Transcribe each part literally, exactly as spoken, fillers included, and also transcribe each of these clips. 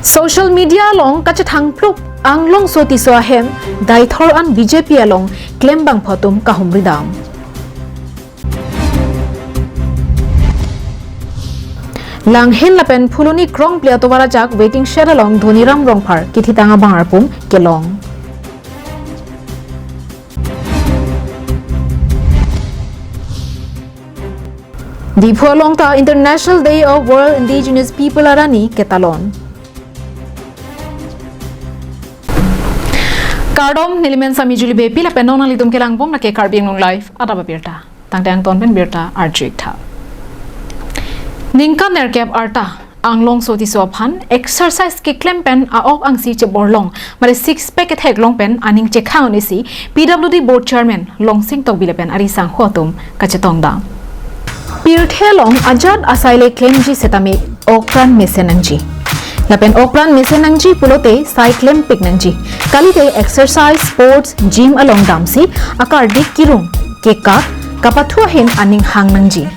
Social media along kachethang plup Anglongso Tisso ahem, Deithor an B J P along klembangphu atum kahumri dam. Langhin lapen Phuloni krongple atovar ajak waiting shed along Dhoniram Rongphar kithitang abang arpum kelong. Diphu along ta International Day of World Indigenous People arni ketalon. Kardom, neli men Sami Juli Beypi lapen non nanglitum kelangbom lake Karbi Anglong Live adap abirta. Tangte angton pen birta arju-ik tha. Ningkan nerkep arta Anglongso Tisso aphan exercise keklem pen a-ok angsi cheborlong, mate six pack ketheklong pen aning chekhang un-isi P W D Board Chairman Longsing Tokbi lapen ari sangho atum kachetong dam. Pirthe along ajat asai le klemji setame okpran mesen nangji. Lapen okpran mesen nangji pulote sai klempik nangji. Kalite exercise, sports, gym along damsi akardi kirung, kekak, kapathu ahin aning hang nangji.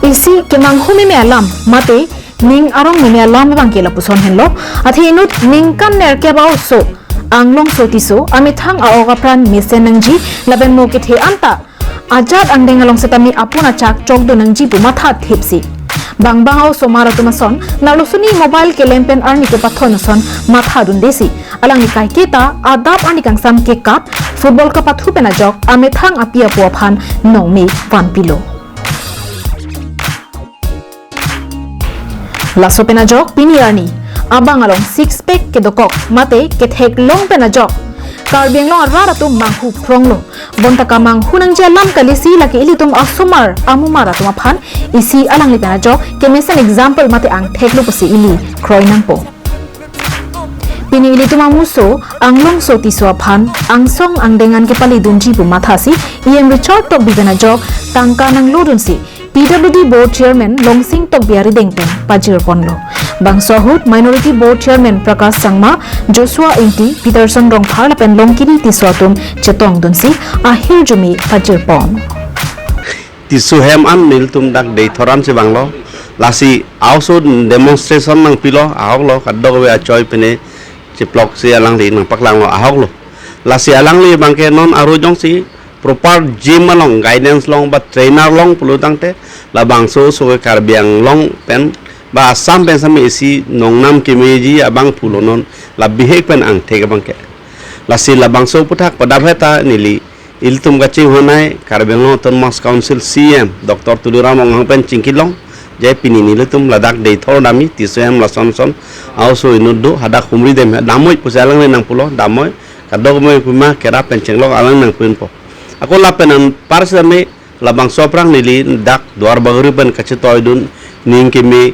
Isi kemanghu meme alam mate ning arong meme alam abangke lapuson henlo. Athe inut ningkan nerkep a-oso Anglongso Tisso amethang a-ok apran mesen nangji lapen mo kethe anta ajat angdeng along setame apun achak chokdun nangji pu mathathipsi, bangbang a-osomar atum ason nalosuni mobile kelem pen arni kepathon ason mathadundesi alangli kaiketa adap arni kangsam kekap, football kapathu pen ajok amethang api apo aphan nongme vanpilo. Laso pen ajok pini arni abang along six pack kedokok mate ketheklong pen ajok Karbi Anglong arat atum manghu phronglo. Bonta kamanghu nangji alam kalisi lake ilitum asomar amumar atum aphan isi alangli pen ajok kemesen example mate angtheklo pusi ili kroi nangpo. Pini ilitum amuso Anglongso Tisso aphan angsong angdeng an kepalidunji pu mathasi E M Richard Tokbi pen ajok tangka nanglodunsi P W D Board Chairman Longsing Tokbi arideng pen pajirponlo. Bangso ahut Minority Board Chairman Prakash Sangma, Joshua Ingti, Peterson Rongphar lapen Longkini Tisso atum chetongdunsi ahirjume pajirpon. Tisso hem an nelitum dak Deithor an si vanglo. Lasi a-oso demonstration nangpilo, ahoklo, kadokave achoi pine chiploksi alangli nangpaklanglo, ahoklo. Lasi alangli abangke non aro jongsi proper gym along guidance long ba trainer long pulo tangte labangso oso ke Karbi Anglong pen ba Assam pen sami isi nongnam kemeji abang pulo non la bihek pen angthek abangke. Lasi labangso aphuthak padap heta neli ilitum kachinghon ai Karbi Anglong Autonomous Council C E M Doctor Tuliram Ronghang pen chingkilong, je pini nelitum ladak Deithor damji, Tisso hem lason son a-oso inut do, hadak humri dem, damoi pusi alangli nangpulo, damoi, kadokave pima kerap pen chenglok alang nangpinpo. Ako lapen anpar setame labangso aphrang neli dak Duar Bagori pen kachetoidun ning keme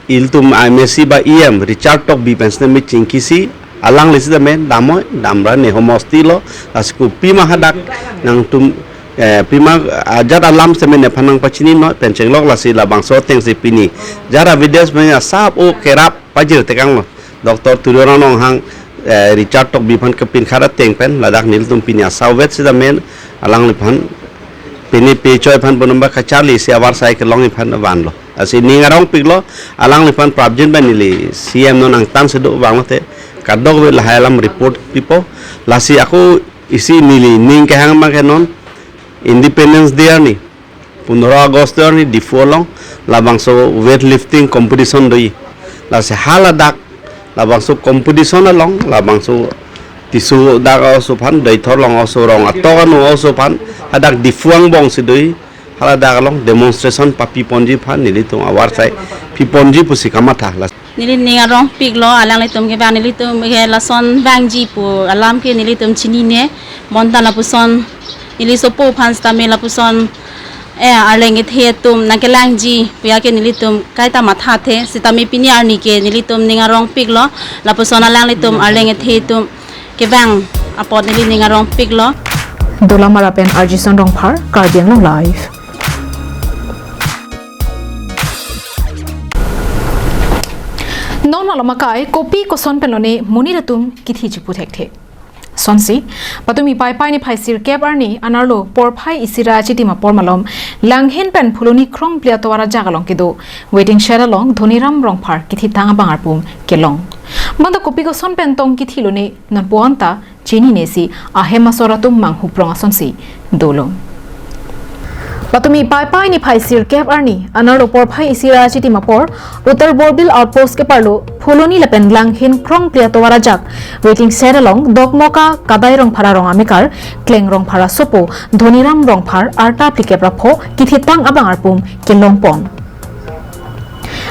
ilitum M A C ba E M Richard Tokbi pen setame chingkisi alangli setame damoi damra ne homosti lo, lasi kopima hadak nangtum, eh, pima ajat alam setame nephan nangpachini noi pen chenglok, lasi labangso atengsi pini jara videos pen asap o kerap pajir tekanglo. Doctor Tuliram Ronghang, eh, Richard Tokbi aphan kepinkhat ateng pen ladak nelitum pini asap vet setame alangliphan pini pechoi aphan bonumba kacharli si avarsai kelong iphan vanlo. Lasi ning arongpiklo, alangliphan prapjin pen neli C M non angtan sedo vanglote kadokave lahai alam report pipo. Lasi ako isi neli ning kehang abangke non Independence Day arni, pondro August arni Diphu along labangso weightlifting competition doji. Lasi haladak labangso competition along labangso Tisso dak a-oso aphan, Deithor along a-oso, rong atok anu a-oso aphan hadak Diphu angbong si doji. Haladak along demonstration papiponji aphan nelitum avarsai piponji pusi kamatha. Neli ning arongpiklo, alanglitum kevang nelitum ke lason vangji pu alam ke nelitum chinine, bonta lapuson neli sopo aphan setame lapuson, eh, arleng kethe atum nangkelangji puya ke nelitum kaita mathathe, setame pini arni ke nelitum ning arongpiklo, lapuson alanglitum arleng kethe atum kevang apot neli ning arongpiklo. Dolamara pen Arjison Rongphar, Karbi Anglong Live. Non malom akai, kopi koson pen lone monit atum kithi chipu thekthe. Sonsi, patumi Paipai niphai sirkep arni anerlo porphai isi ra achitim apor malom, Langhin pen Phuloni Krongpli atovar ajak along kedo waiting shed along Dhoniram Rongphar kithitang abang arpum kelong. Bonta kopi koson pen tong kithilone nonpu-an ta chininesi ahem asor atum manghuprong asonsi dolo. Patumi Paipai niphai sirkep arni anerlo porphai isi ra achitim apor Uttar Borbil Outpost keparlo Phuloni lapen Langhin Krongpli atovar ajak waiting shed along Dokmoka Kadai Rongphar arong amekar Kleng Rongphar asopo Dhoniram Rongphar arta phlikep ra pho kithitang abang arpum kelongpon.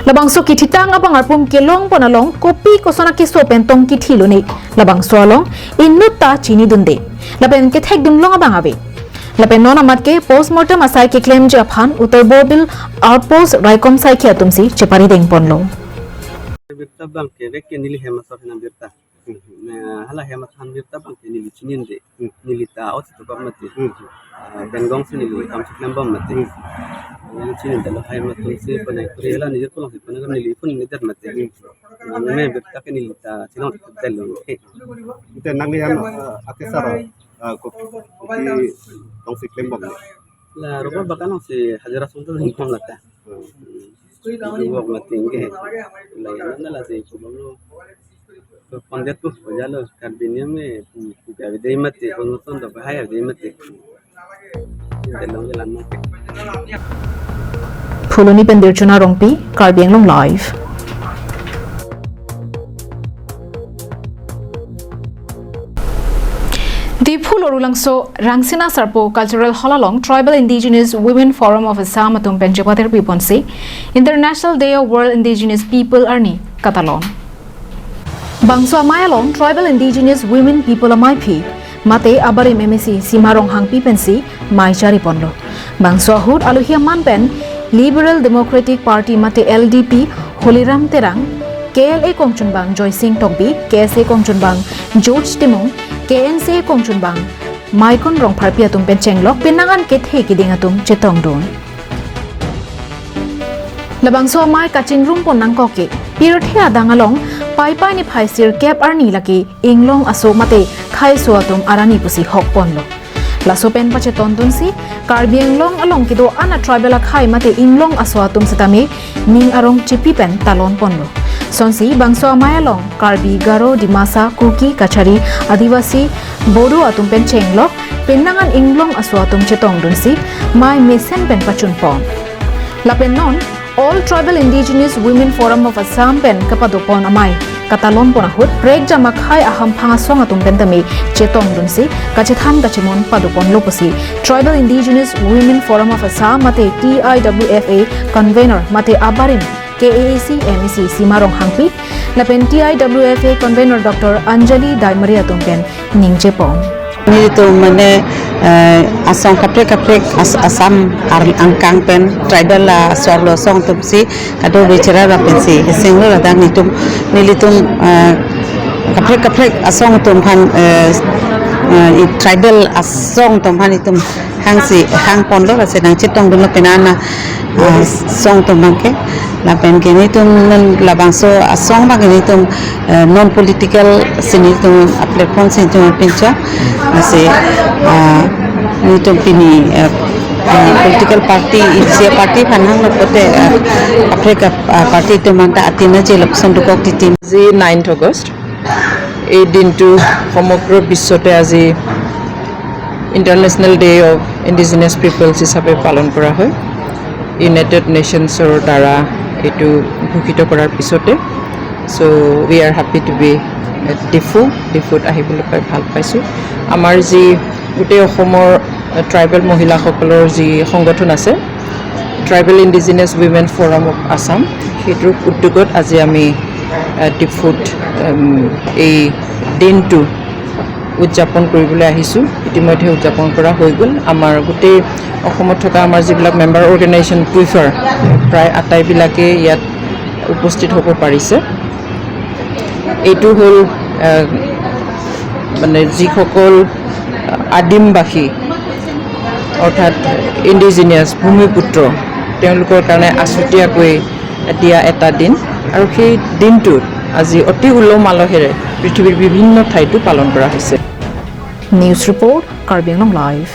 Labangso kithitang abang arpum kelongpon along kopi koson akeso pen tong kithilone, labangso along inutta chinidunde lapen kethekdunlong abang ave. Lapen non amat ke postmortem asai keklemji aphan Uttar Borbil Outpost raikom saikhi atumsi cheparidengponlo. Birta abang ke vek ke neli hem asor henam birta. Na, hala hem ason birta abang ke neli chininde. Hmm. Neli ta ot tu bam mati. Hmm. Ah, Dengong si neli kam si klem bam mati. Hmm. Neli chininde lo hem atumsi panai kuri hala neli kolong si panai neli pun neder mati. Hmm. Nang me birta ke neli ta chinong del lo. Ite nangli hem, ah, akesar, ah, ko, kopi tong si klem bam ni? La roba bakan si hajira sung tu lingkong lata. Hmm. Itu bok mati ke. La ya na la si kubang lo. Pandet pu, pajalo, Karbi Anglong eh, pu, pu gavi dei mati, pun muton do bahaya dei mati. Delong jalan mati. Phuloni pen Dirchuna Rongpi, Karbi Anglong Live. Diphu Lorulangso Rangsina Sarpo Cultural Hall along Tribal Indigenous Women Forum of Assam atum pen chepatir piponsi International Day of World Indigenous People arni katalon. Bangso amei along Tribal Indigenous Women People ameiphi mate abarim M A C Sima Ronghangpi pensi mei chariponlo. Bangso ahut alohi aman pen Liberal Democratic Party mate L D P Holiram Terang, K L A kongchunbang Joysing Tokbi, K S A kongchunbang George Timung, K N C A kongchunbang Maikon Rongpharpi atum pen chenglok penang an kethe keding atum chetongdun. Labangso amei kachingrumpon nangkok ke, pirthe adang along Paipai niphai sirkep arni lake inglong aso mate khaiso atum arani pusi hokponlo. Laso pen pachetongdunsi Karbi Anglong along kedo-an a tribal akhai mate inglong aso atum setame ning arong chipi pen talonponlo. Sonsi bangso amei along Karbi, Garo, Dimasa, Kuki, Kachari, Adivasi, Bodo atum pen chenglok penang an inglong aso atum chetongdunsi mei mesen pen pachunpon. Lapen non All Tribal Indigenous Women Forum of Assam pen kapadopon amei katalonpon ahut prekjam akhai ahamphang asong atum pen tame chetongdunsi kachethan kachemon padoponlo pusi Tribal Indigenous Women Forum of Assam mate T I W F A convener mate abarim K A A C M A C Sima Ronghangpi lapen T I W F A convener Doctor Anjali Daimari atum pen ningjepon. Nelitum mane, eh, asong kaprek kaprek as-, Assam ar angkang pen tribal la asor lo asong atumsi kado bichara ra pensi iseng lo ladak nelitum, nelitum, eh, kaprek kaprek asong atum aphan, eh, eh, i tribal asong atum aphan itum hangsi hangponlo lasi nangchetongdunlo penang an, ah, asong atum abangke. Lapen ke nelitum non labangso asong abangke nelitum, eh, non political si nelitum a platform si nelitum pincho. Lasi, ah, nelitum pini, eh, eh, political party, isi party aphan hanglo pote, eh, kaprek, ah, party atum anta atina je lapson dokok titi. আজি ninth August. এই দিনটো সমগ্ৰ বিশ্বতে আজি international day of indigenous peoples হিচাপে পালন কৰা হয়। ইউনাইটেড নেশ্যনছৰ দ্বাৰা এইটো ঘোষিত কৰাৰ পিছতে। So we are happy to be at Diphu. ডিফুত আহিবলৈ পাই ভাল পাইছোঁ। আমাৰ যি গোটেই অসমৰ ট্ৰাইবেল মহিলাসকলৰ যি সংগঠন আছে, tribal indigenous women forum of Assam, সেইটোৰ উদ্যোগত আজি আমি, আহ, ডিফুত, উম, এই দিনটো উদযাপন কৰিবলৈ আহিছোঁ। ইতিমধ্যে উদযাপন কৰা হৈ গ'ল। আমাৰ গোটেই অসমত থকা আমাৰ যিবিলাক মেম্বাৰ অৰ্গেনাইজেশ্যন কুইফাৰ, প্ৰায় আটাইবিলাকে ইয়াত উপস্থিত হ'ব পাৰিছে। এইটো হ'ল, আহ, মানে যিসকল আদিমবাসী, অৰ্থাৎ ইণ্ডিজিনিয়াছ ভূমিপুত্ৰ, তেওঁলোকৰ কাৰণে আছুতীয়াকৈ দিয়া এটা দিন। আৰু সেই দিনটোত আজি অতি উলহ মালহেৰে পৃথিৱীৰ বিভিন্ন ঠাইতো পালন কৰা হৈছে। News report, Karbi Anglong Live.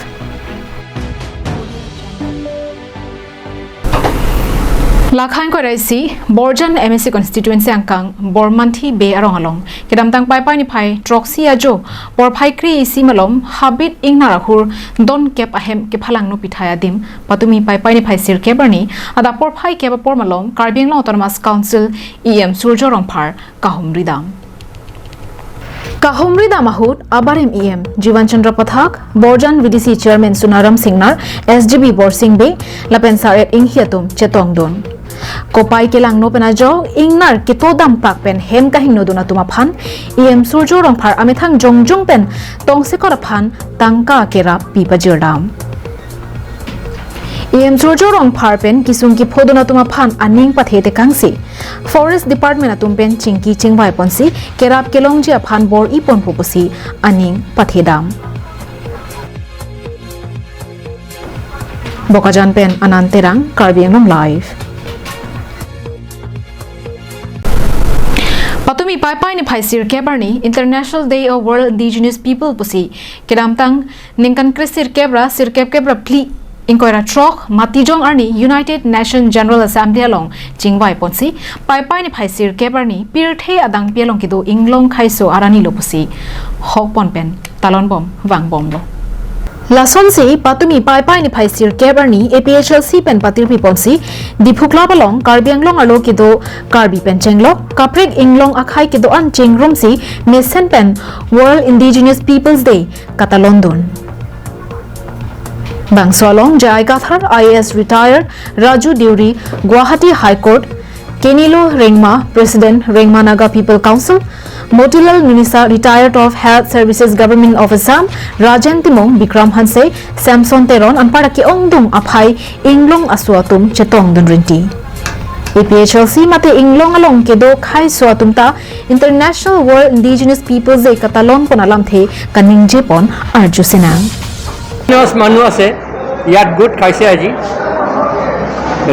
Lakha ingkoi ra isi, Borjan M A C constituency angkang Bormanthi Bey arong along kedamtang Paipai niphai throksi ajo porphai kre-isi malom habit ingnar ahur don kep ahem kephalangno pithai adim patumi Paipai niphai sirkep arni adap porphai kep apor malom Karbi Anglong Autonomous Council E M Surjya Rongphar kahumri dam. Kahumri dam ahut abarim E M Jivan Chandra Pathak, Borjan V D C Chairman Sunaram Singnar, S G B Borsing Bey lapen Sar-et Inghi atum chetongdun. Kopai kelangno pen ajok ingnar keto dam pak pen hem kahingnodun atum aphan E M Surjya Rongphar amethang jongjong pen tongsekot aphan tangka kerap pi pajirdam. E M Surjya Rongphar pen kisung kiphodun atum aphan aning pathe tekangsi Forest Department atum pen chingki chingvai ponsi kerap kelongji aphan bor-i ponpo pusi aning pathedam. Bokajan pen Anand Terang, Karbi Anglong Live. Patumi Paipai niphai sirkep arni International Day of World Indigenous People pusi kedamtang ningkan kre sirkep ra sirkep kep ra phli ingkoi ra throk Matijong arni United Nations General Assembly along chingvai ponsi Paipai niphai sirkep arni pirthe adangpi along kedo inglong khaiso arani lo pusi hok pon pen talon bom vang bomlo. Lasonsi patumi Paipai niphai sirkep arni A P H L C pen patirpi ponsi Diphu Club along Karbi Anglong arlo kedo Karbi pen chenglok kaprek inglong akhai kedo-an chingrumsi mesen pen World Indigenous Peoples Day katalondun. Bangso along J I Kathar, I A S retired, Raju Deuri, Guwahati High Court, Kenilo Rengma, President, Rengma Naga People Council, Motilal Nunisa, retired of Health Services Government of Assam, Rajen Timung, Bikram Hanse, Samson Teron, anparta ke-ongdung aphai inglong aso atum chetongdun rinti. A P H L C mate inglong along kedo khaiso atum ta International World Indigenous Peoples Day katalon pon alamthe kaningje pon arju sinang. Indigenous মানুহ আছে, ইয়াত গোট খাইছে আজি।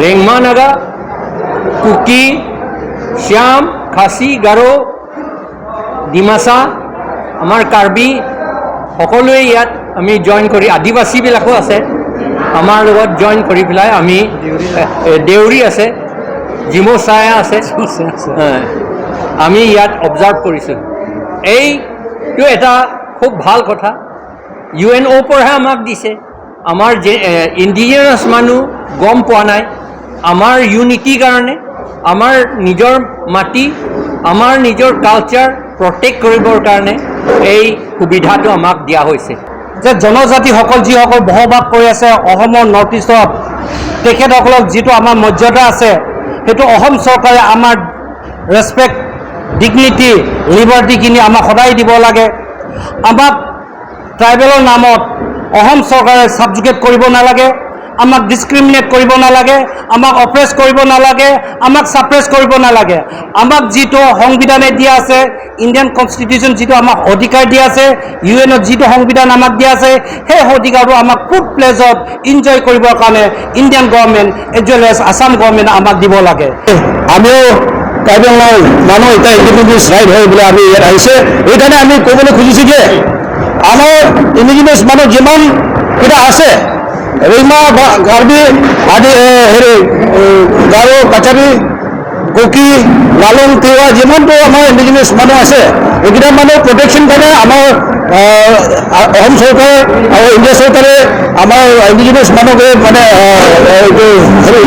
ৰেংমা নাগা, কুকি, শ্যাম, খাচী, গাৰো, ডিমাচা, আমাৰ কাৰ্বি সকলোৱে ইয়াত আমি জইন কৰি, আদিবাসীবিলাকো আছে আমাৰ লগত জইন কৰি পেলাই আমি, এ, এ, দেউৰী আছে, জিমৌ চায়া আছে, হয়, আমি ইয়াত অবজাৰ্ভ কৰিছোঁ। এইটো এটা খুব ভাল কথা। ইউ এন অ'ৰ পৰাহে আমাক দিছে। আমাৰ যে, এ, ইণ্ডিজিনাছ মানুহ গম পোৱা নাই, আমাৰ ইউনিটিৰ কাৰণে, আমাৰ নিজৰ মাটি, আমাৰ নিজৰ কালচাৰ প্ৰটেক্ট কৰিবৰ কাৰণে এই সুবিধাটো আমাক দিয়া হৈছে। যে জনজাতিসকল যিসকল বসবাস কৰি আছে অসমৰ নৰ্থ ইষ্টত, তেখেতসকলক যিটো আমাৰ মৰ্যাদা আছে, সেইটো অসম চৰকাৰে আমাৰ ৰেচপেক্ট, ডিগনিটি, লিবাৰ্টিখিনি আমাক সদায় দিব লাগে। আমাক ট্ৰাইবেলৰ নামত অসম চৰকাৰে ছাবজুগেট কৰিব নালাগে, আমাক ডিছক্ৰিমিনেট কৰিব নালাগে, আমাক অপ্ৰেছ কৰিব নালাগে, আমাক ছাপ্ৰেছ কৰিব নালাগে। আমাক যিটো সংবিধানে দিয়া আছে, ইণ্ডিয়ান কনষ্টিটিউশ্যন যিটো আমাক অধিকাৰ দিয়া আছে, ইউ এনত যিটো সংবিধান আমাক দিয়া আছে, সেই অধিকাৰটো আমাক ফুল প্লেজত এনজয় কৰিবৰ কাৰণে Indian government as well as Assam government আমাক দিব লাগে। আমিও কাৰ্বি আংলং মানুহ এতিয়া ইণ্ডিপেণ্ডেন্স ৰাইট হয় বুলি আমি ইয়াত আহিছে। এইকাৰণে আমি ক'বলৈ খুজিছোঁ যে আমাৰ ইণ্ডিজিনাছ মানুহ যিমান কেইটা আছে, ৰেংমা বা কাৰ্বি আদি, এ, হেৰি, এ, গাৰো, কাছাৰী, কুকি, লালুং, তিৱা যিমানটো আমাৰ ইণ্ডিজিনাছ মানুহ আছে, এইকেইটা মানুহ প্ৰটেকশ্যন কাৰণে আমাৰ, আহ, অসম চৰকাৰ আৰু ইণ্ডিয়া চৰকাৰে আমাৰ ইণ্ডিজিনাছ মানুহকে মানে, আহ, এইটো হেৰি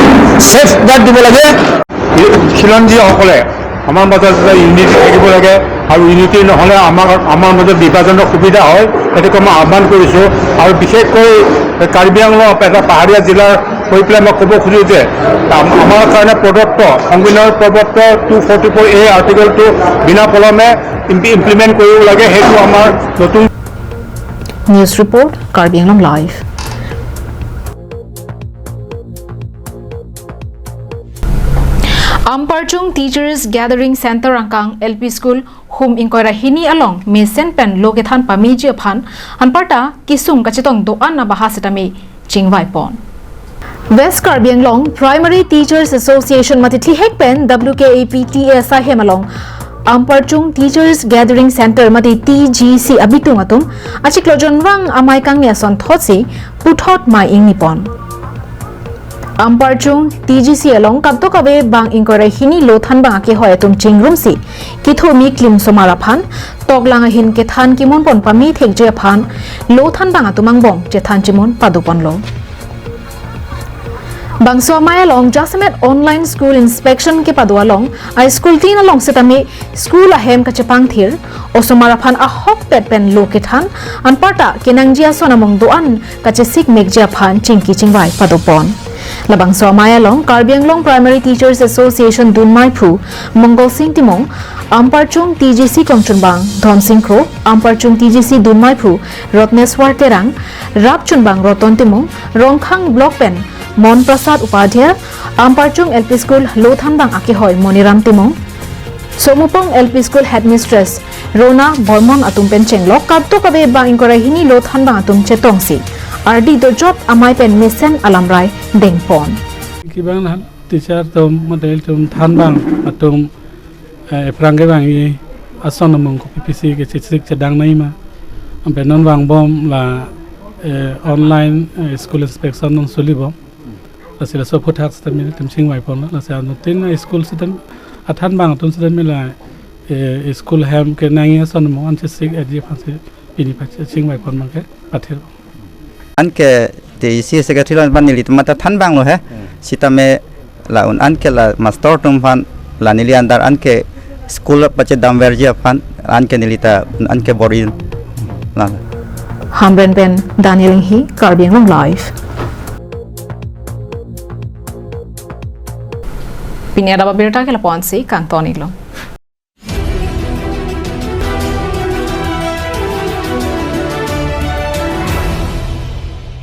ছেফ গাৰ্ড দিব লাগে। খিলঞ্জীসকলে আমাৰ মাজত এটা ইউনিটি থাকিব লাগে আৰু ইউনিটি নহ'লে আমাৰ, আমাৰ মাজত বিভাজনৰ সুবিধা হয়। সেইটোকে মই আহ্বান কৰিছোঁ। আৰু বিশেষকৈ কাৰ্বি আংলং এটা পাহাৰীয়া জিলাৰ হৈ পেলাই মই ক'ব খোজোঁ যে আম-, আমাৰ কাৰণে প্ৰদত্ত, সংবিধানৰ প্ৰদত্ত টু ফৰ্টি ফ'ৰ এ আৰ্টিকলটো বিনা পলমে ইম-, ইমপ্লিমেণ্ট কৰিব লাগে। সেইটো আমাৰ নতুন News report, Karbi Anglong Live. Amparchung Teachers Gathering Center angkang L P School hum ingkoi ra hini along mesen pen lo kethan pameji aphan anparta kisung kachetong do-an abaha setame chingvai pon. West Karbi Anglong Primary Teachers Association mate thihek pen W K A P T A S I hem along Amparchung Teachers Gathering Center mate T G C abitung atum achiklo jonvang amei kangni ason thotsi puthot mei ingni pon. Amparchung T G C along kadokave bang ingkoi ra hini lo thanbang akehoi atum chingrumsi kithumi klim osomar aphan toklang ahin kethan kimon pon pame thekji aphan lo thanbang atum angbong chethan chimon pado ponlo. Bangso amei along jasemet online school inspection kepado along a school tin along setame school ahem kachepangthir, osomar aphan ahokpet pen lo kethan, anparta kenangji ason among do-an kachesik mekji aphan chingki chingvai pado pon. Labangso amei along Karbi Anglong Primary Teachers Association dunmeiphu Mongol Sing Timung, Amparchung T G C kongchunbang Dhon Sing Kro, Amparchung T G C dunmeiphu Rotneswar Terang, rapchunbang Roton Timung, Rongkhang Block pen Mon Prasad Upadhyay, Amparchung L P School lo thanbang akehoi Moniram Timung, Somupong L P School Headmistress Rona Bormon atum pen chenglok kadokave bang ingkoi ra hini lo thanbang atum chetongsi ardi dojot amei pen mesen alamrai dengpon. Kibang teacher atum, model atum, thanbang atum, eh, ephrang kevangji ason among kopi pisi kechesik chedang nangji ma. Anpen non vangbom la, eh, online, eh, school inspection non solibom. Lasi laso aphuthak setame nelitum chingvai ponlo. Lasi anuttin school setame athanbang atum setame la, eh, school hem kenangji ason among an chesik etji aphansi pini pachingvai pon abangke pathir. Anke T G C secretary lo ban nelitum mate thanbanglo he. Hmm. Setame la un anke la master atum aphan la neli under anke school pachedamverji aphan anke neli ta anke bor-i la. Hamren pen Daniel Inghi, Karbi Anglong Live. Pini adap abirta ke lapu-ansi kangton-iklo.